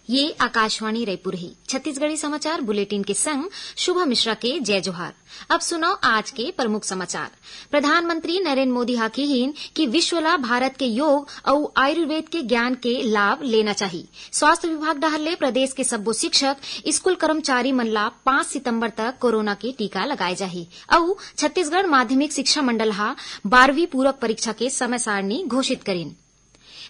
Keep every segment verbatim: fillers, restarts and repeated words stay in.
ये आकाशवाणी रायपुर हे। छत्तीसगढ़ी समाचार बुलेटिन के संग शुभा मिश्रा के जय जोहार। अब सुनव आज के प्रमुख समाचार। प्रधानमंत्री नरेंद्र मोदी ह किहीन कि विश्व ला भारत के योग अउ आयुर्वेद के ज्ञान के लाभ लेना चाही। स्वास्थ्य विभाग डहार ले प्रदेश के सब्बो शिक्षक, स्कूल कर्मचारी मन ला पाँच सितंबर तक कोरोना के टीका लगाए जाही। अउ छत्तीसगढ़ माध्यमिक शिक्षा मंडल ह बारहवीं पूरक परीक्षा के समय सारणी घोषित करिन।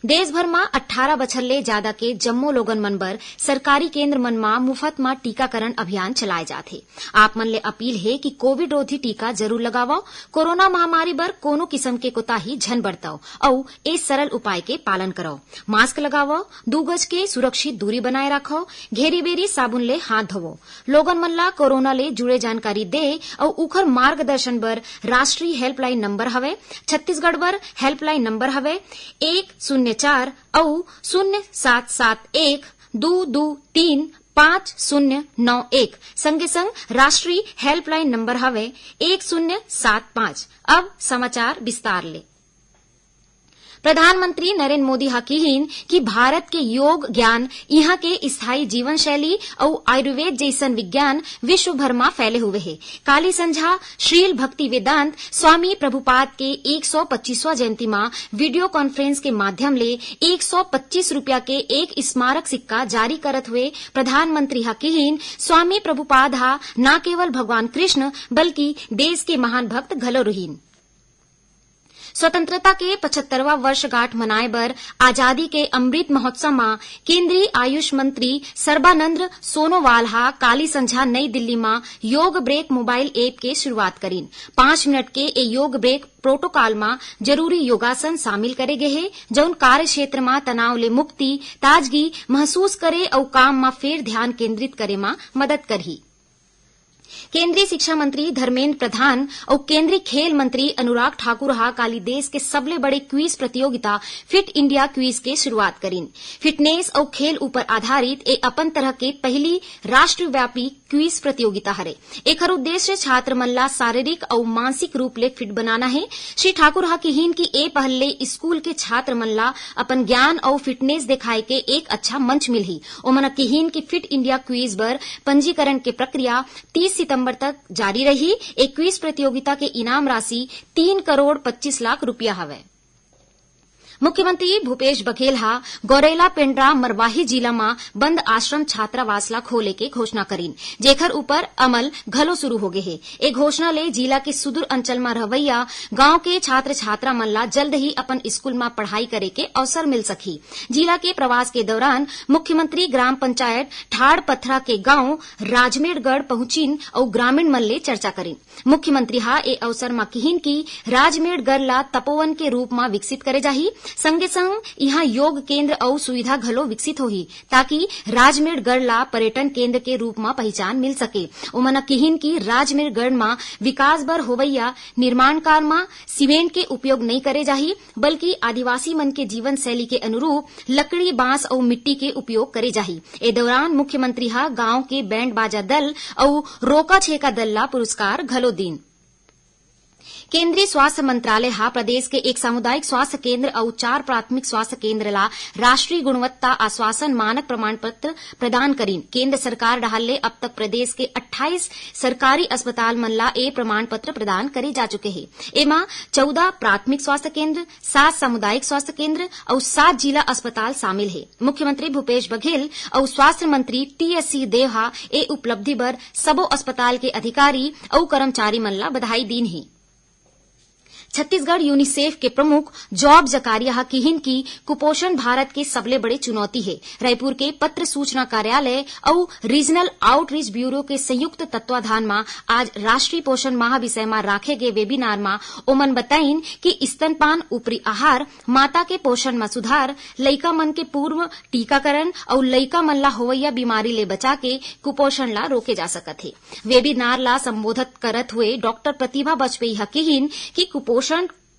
देश भर म अट्ठारह बछर ले जादा के जम्मो लोगन मन बर सरकारी केंद्र मन म मुफत म टीकाकरण अभियान चलाए जात हे। आप मन ले अपील हे कि कोविड रोधी टीका जरूर लगावव, कोरोना महामारी बर कोनो किसम के कोताही झन बरतव अउ ए सरल उपाय के पालन करव। मास्क लगावव, दू गज के सुरक्षित दूरी बनाए राखव, घेरी-बेरी साबुन ले हाथ धोवव। लोगन मन ला कोरोना ले जुड़े जानकारी दे अउ उखर मार्गदर्शन बर राष्ट्रीय हेल्पलाइन नंबर हवय। छत्तीसगढ़ बर हेल्पलाइन नंबर हवय एक शून्य चार अउ शून्य सात सात एक दू दू तीन पाँच शून्य नौ एक। संगे संग राष्ट्रीय हेल्पलाइन नंबर हवय एक शून्य सात पाँच। अब समाचार विस्तार ले। प्रधानमंत्री नरेंद्र मोदी ह किहीन कि भारत के योग ज्ञान, इहां के स्थायी जीवन शैली अउ आयुर्वेद जइसन विज्ञान विश्व भर म फैले हुए हे। काली संझा श्रील भक्ति वेदांत स्वामी प्रभुपाद के एक सौ पच्चीसवां जयंती म वीडियो कॉन्फ्रेंस के माध्यम ले एक सौ पच्चीस रुपया के एक स्मारक सिक्का जारी करत हुए प्रधानमंत्री ह किहीन, स्वामी प्रभुपाद ह न केवल भगवान कृष्ण बल्कि देश के महान भक्त घलो रहिन। स्वतंत्रता के पचहत्तरवां वर्षगांठ मनाए बर आजादी के अमृत महोत्सव म केंद्रीय आयुष मंत्री सर्बानंद सोनोवाल ह काली संझा नई दिल्ली म योग ब्रेक मोबाइल ऐप के शुरुआत करिन। पांच मिनट के ए योग ब्रेक प्रोटोकॉल म जरूरी योगासन शामिल करे गे हे, जउन कार्यक्षेत्र म तनाव ले मुक्ति, ताजगी महसूस करे अउ काम म फेर ध्यान केंद्रित करे म मदद करही। केंद्रीय शिक्षा मंत्री धर्मेंद्र प्रधान अउ केंद्रीय खेल मंत्री अनुराग ठाकुर ह काली देश के सबले बड़े क्विज प्रतियोगिता फिट इंडिया क्विज के शुरुआत करिन। फिटनेस अउ खेल ऊपर आधारित ए अपन तरह के पहिली राष्ट्रव्यापी क्विज प्रतियोगिता हरे। एखर उद्देश्य छात्र मन ला शारीरिक अउ मानसिक रूप ले फिट बनाना हे। श्री ठाकुर ह किहीन कि ए पहल ले स्कूल के छात्र मन ला अपन ज्ञान अउ फिटनेस देखाए के एक अच्छा मंच मिलही। ओमन ह किहीन कि फिट इंडिया क्विज बर पंजीकरण के प्रक्रिया तीस सितंबर तक जारी रही। ए क्विज प्रतियोगिता के इनाम राशि तीन करोड़ पच्चीस लाख रुपया हवय। मुख्यमंत्री भूपेश बघेल ह गौरेला पेंड्रा मरवाही जिला म बंद आश्रम छात्रावास ला खोले के घोषणा करिन, जेखर ऊपर अमल घलो शुरू हो गे हे। ए घोषणा ले जिला के सुदूर अंचल म रहवइया गांव के छात्र छात्रा मन ला जल्द ही अपन स्कूल म पढ़ाई करे के अवसर मिल सकही। जिला के प्रवास के दौरान मुख्यमंत्री ग्राम पंचायत ठाड़ पथरा के गांव राजमेड़गढ़ पहुंचिन अउ ग्रामीण मन ले चर्चा करिन। मुख्यमंत्री ह ए अवसर म किहीन कि राजमेड़गढ़ ला तपोवन के रूप म विकसित करे जाही, संगे संग इहां योग केंद्र अउ सुविधा घलो विकसित होही, ताकि राजमेड़गढ़ ला पर्यटन केंद्र के रूप म पहिचान मिल सके। उमन ह किहीन कि राजमेड़गढ़ म विकास बर होवइया निर्माण कार्य म सीमेंट के उपयोग नइ करे जाही, बल्कि आदिवासी मन के जीवन शैली के अनुरूप लकड़ी, बांस अउ मिट्टी के उपयोग करे जाही। ए दौरान मुख्यमंत्री ह गांव के बैंड बाजा दल अउ रोका छेका दल ला पुरस्कार घलो दीन। केंद्रीय स्वास्थ्य मंत्रालय ह प्रदेश के एक सामुदायिक स्वास्थ्य केंद्र अउ चार प्राथमिक स्वास्थ्य केंद्र ला राष्ट्रीय गुणवत्ता आश्वासन मानक प्रमाण पत्र प्रदान करिन। केंद्र सरकार डहार ले अब तक प्रदेश के अट्ठाईस सरकारी अस्पताल मन ला ए प्रमाण पत्र प्रदान करे जा चुके हे। एमा चौदह प्राथमिक स्वास्थ्य केंद्र, सात सामुदायिक स्वास्थ्य केंद्र अउ सात जिला अस्पताल शामिल हे। मुख्यमंत्री भूपेश बघेल अउ स्वास्थ्य मंत्री टीएस सिंहदेव ह ए उपलब्धि बर सबो अस्पताल के अधिकारी अउ कर्मचारी मन ला बधाई दीन हे। छत्तीसगढ़ यूनिसेफ के प्रमुख जॉब जकारिया ह किहिन कि कुपोषण भारत के सबले बड़े चुनौती हे। रायपुर के पत्र सूचना कार्यालय अउ रीजनल आउटरीच ब्यूरो के संयुक्त तत्वाधान म आज राष्ट्रीय पोषण माह विषय म राखे गे वेबिनार म ओमन बताइन कि स्तनपान, ऊपरी आहार, माता के पोषण म सुधार, लइका मन के पूर्व टीकाकरण अउ लइका मन ला होवइया बीमारी ले बचा के कुपोषण ला रोके जा सकत हे। वेबिनार ला संबोधित करत हुए डॉक्टर प्रतिभा वाजपेयी ह किहिन कि कुपोषण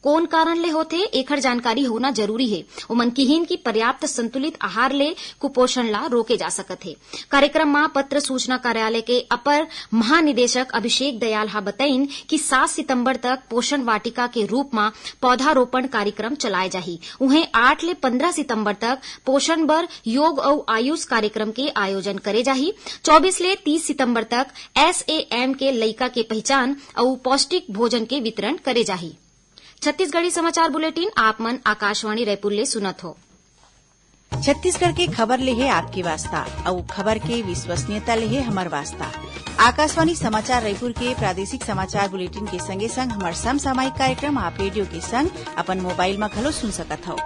कोन कारण ले होथे, एखर जानकारी होना जरूरी हे। ओमन किहीन कि पर्याप्त संतुलित आहार ले कुपोषण ला रोके जा सकत हे। कार्यक्रम म पत्र सूचना कार्यालय के अपर महानिदेशक अभिषेक दयाल ह बतइन कि सात सितंबर तक पोषण वाटिका के रूप म पौधारोपण कार्यक्रम चलाए जाही। उहें, आठ ले पंद्रह सितंबर तक पोषण बर योग अउ आयुष कार्यक्रम के आयोजन करे जाही। चौबीस ले तीस सितंबर तक एसएएम के लइका के पहिचान अउ पौष्टिक भोजन के वितरण करे जाही। छत्तीसगढ़ी समाचार बुलेटिन आप मन आकाशवाणी रायपुर ले सुनत हो। छत्तीसगढ़ के खबर ले हे आपके वास्ता, अउ खबर के विश्वसनीयता ले हे हमर वास्ता। आकाशवाणी समाचार रायपुर के प्रादेशिक समाचार बुलेटिन के संगे संग हमर समसामयिक कार्यक्रम आप रेडियो के संग अपन मोबाइल म घलो सुन सकत हव।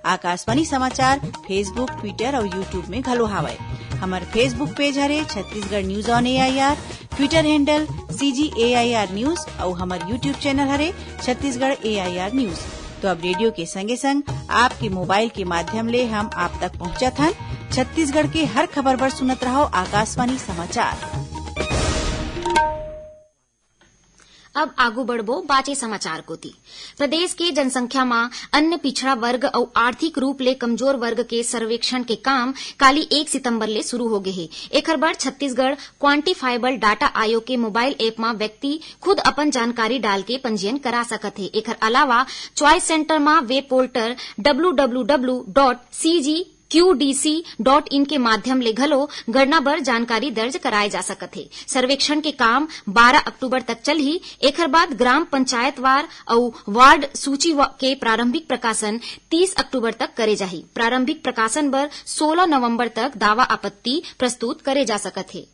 आकाशवाणी समाचार Facebook, Twitter अउ YouTube में घलो हावय। हमर Facebook पेज हरे Chhattisgarh news on AIR, Twitter handle CG AIR news अउ हमर YouTube चैनल हरे छत्तीसगढ़ एआईआर न्यूज। तो अब रेडियो के संगे संग आपके मोबाइल के माध्यम ले हम आप तक पहुंचत हन। छत्तीसगढ़ के हर खबर बर सुनत रहव आकाशवाणी समाचार। अब आगू बढ़बो बाचे समाचार कोति। प्रदेश के जनसंख्या म अन्य पिछड़ा वर्ग अउ आर्थिक रूप ले कमजोर वर्ग के सर्वेक्षण के काम काली एक सितंबर ले शुरू हो गे हे। एखर बर छत्तीसगढ़ क्वांटिफाइबल डाटा आयोग के मोबाइल ऐप म व्यक्ति खुद अपन जानकारी डाल के पंजीयन करा सकत हे। एखर अलावा च्वाइस सेंटर म web portal W W W dot CG QDC dot in के माध्यम ले घलो गणना बर जानकारी दर्ज कराए जा सकत हे। सर्वेक्षण के काम बारह अक्टूबर तक चलही। एखर बाद ग्राम पंचायतवार अउ वार्ड सूची व-, के प्रारंभिक प्रकाशन तीस अक्टूबर तक करे जाही। प्रारंभिक प्रकाशन बर सोलह नवंबर तक दावा आपत्ति प्रस्तुत करे जा सकत हे।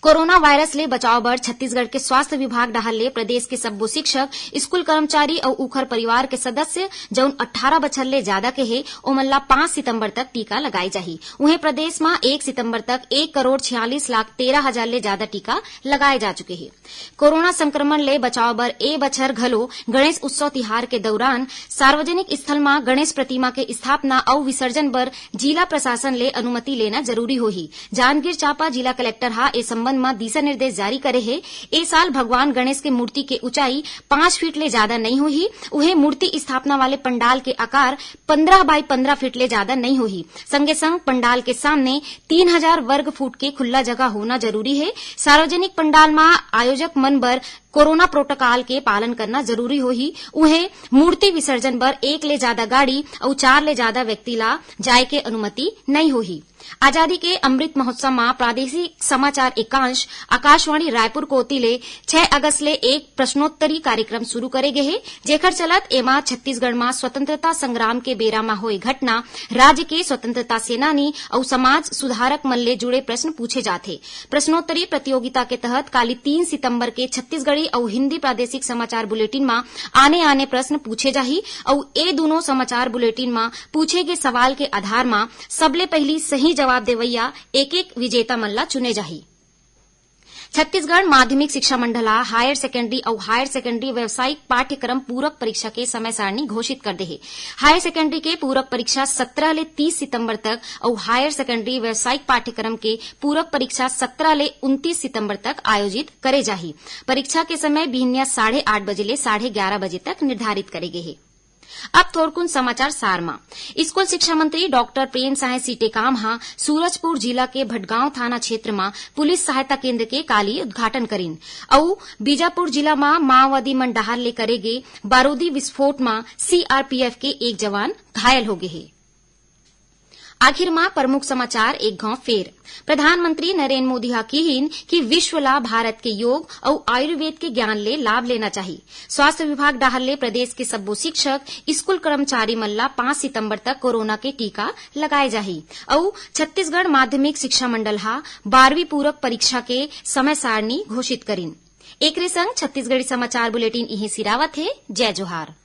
कोरोना वायरस ले बचाव बर छत्तीसगढ़ के स्वास्थ्य विभाग डहार ले प्रदेश के सब्बो शिक्षक, स्कूल कर्मचारी अउ उखर परिवार के सदस्य, जउन अट्ठारह बछर ले जादा के हे, ओमन ला पाँच सितंबर तक टीका लगाए जाही। उहें, प्रदेश म एक सितंबर तक एक करोड़ छियालीस लाख तेरह हजार ले जादा टीका लगाए जा चुके हे। कोरोना संक्रमण ले बचाव बर ए बछर घलो गणेश उत्सव तिहार के दौरान सार्वजनिक स्थल म गणेश प्रतिमा के स्थापना अउ विसर्जन बर जिला प्रशासन ले अनुमति लेना जरूरी होही। जांजगीर चांपा जिला कलेक्टर ह ए संबंध म दिशा निर्देश जारी करे हे। ए साल भगवान गणेश के मूर्ति के ऊंचाई पाँच फीट ले जादा नइ होही। उहें, मूर्ति स्थापना वाले पंडाल के आकार पंद्रह बाय पंद्रह फीट ले जादा नइ होही। संगे संग पंडाल के सामने तीन हजार वर्ग फुट के खुल्ला जगह होना जरूरी हे। सार्वजनिक पंडाल म आयोजक मन बर कोरोना प्रोटोकॉल के पालन करना जरूरी होही। उहें, मूर्ति विसर्जन बर एक ले जादा गाड़ी अउ चार ले जादा व्यक्ति ला जाए के अनुमति नइ होही। आजादी के अमृत महोत्सव म प्रादेशिक समाचार एकांश आकाशवाणी रायपुर कोति ले छह अगस्त ले एक प्रश्नोत्तरी कार्यक्रम शुरू करे गे हे, जेकर चलत एमा छत्तीसगढ़ म स्वतंत्रता संग्राम के बेरा म होए घटना, राज्य के स्वतंत्रता सेनानी अउ समाज सुधारक मन ले जुड़े प्रश्न पूछे जाथे। प्रश्नोत्तरी प्रतियोगिता के तहत काली तीन सितंबर के छत्तीसगढ़ी अउ हिंदी प्रादेशिक समाचार बुलेटिन म आने-आने प्रश्न पूछे जाही अउ ए दूनों समाचार बुलेटिन म पूछे गे सवाल के आधार म सबले पहिली सही जवाब देवइया एक-एक विजेता मन ला चुने जाही। छत्तीसगढ़ माध्यमिक शिक्षा मंडल ह हायर सेकेंडरी अउ हायर सेकेंडरी व्यावसायिक पाठ्यक्रम पूरक परीक्षा के समय सारणी घोषित कर दे हे। हायर सेकेंडरी के पूरक परीक्षा सत्रह ले तीस सितंबर तक अउ हायर सेकेंडरी व्यावसायिक पाठ्यक्रम के पूरक परीक्षा सत्रह ले उनतीस सितंबर तक आयोजित करे जाही। परीक्षा के समय बिहनिया साढ़े आठ बजे ले साढ़े ग्यारह बजे तक निर्धारित करे गे हे। अब थोरकुन समाचार सार म। स्कूल शिक्षा मंत्री डॉक्टर प्रेम साय सी टेकाम ह सूरजपुर जिला के भटगांव थाना क्षेत्र म पुलिस सहायता केंद्र के काली उद्घाटन करिन अउ बीजापुर जिला म माओवादी मन डहार ले करे गे बारूदी विस्फोट म सीआरपीएफ के एक जवान घायल हो गे हे। आखिर म प्रमुख समाचार एक घांव फेर। प्रधानमंत्री नरेंद्र मोदी ह किहीन कि विश्व ला भारत के योग अउ आयुर्वेद के ज्ञान ले लाभ लेना चाही। स्वास्थ्य विभाग डहार ले प्रदेश के सब्बो शिक्षक, स्कूल कर्मचारी मन ला पाँच सितंबर तक कोरोना के टीका लगाए जाही। अउ छत्तीसगढ़ माध्यमिक शिक्षा मंडल ह बारहवीं पूरक परीक्षा के समय सारणी घोषित करिन। एकरे संग छत्तीसगढ़ी समाचार बुलेटिन इहें सिरावत हे। जय जोहार।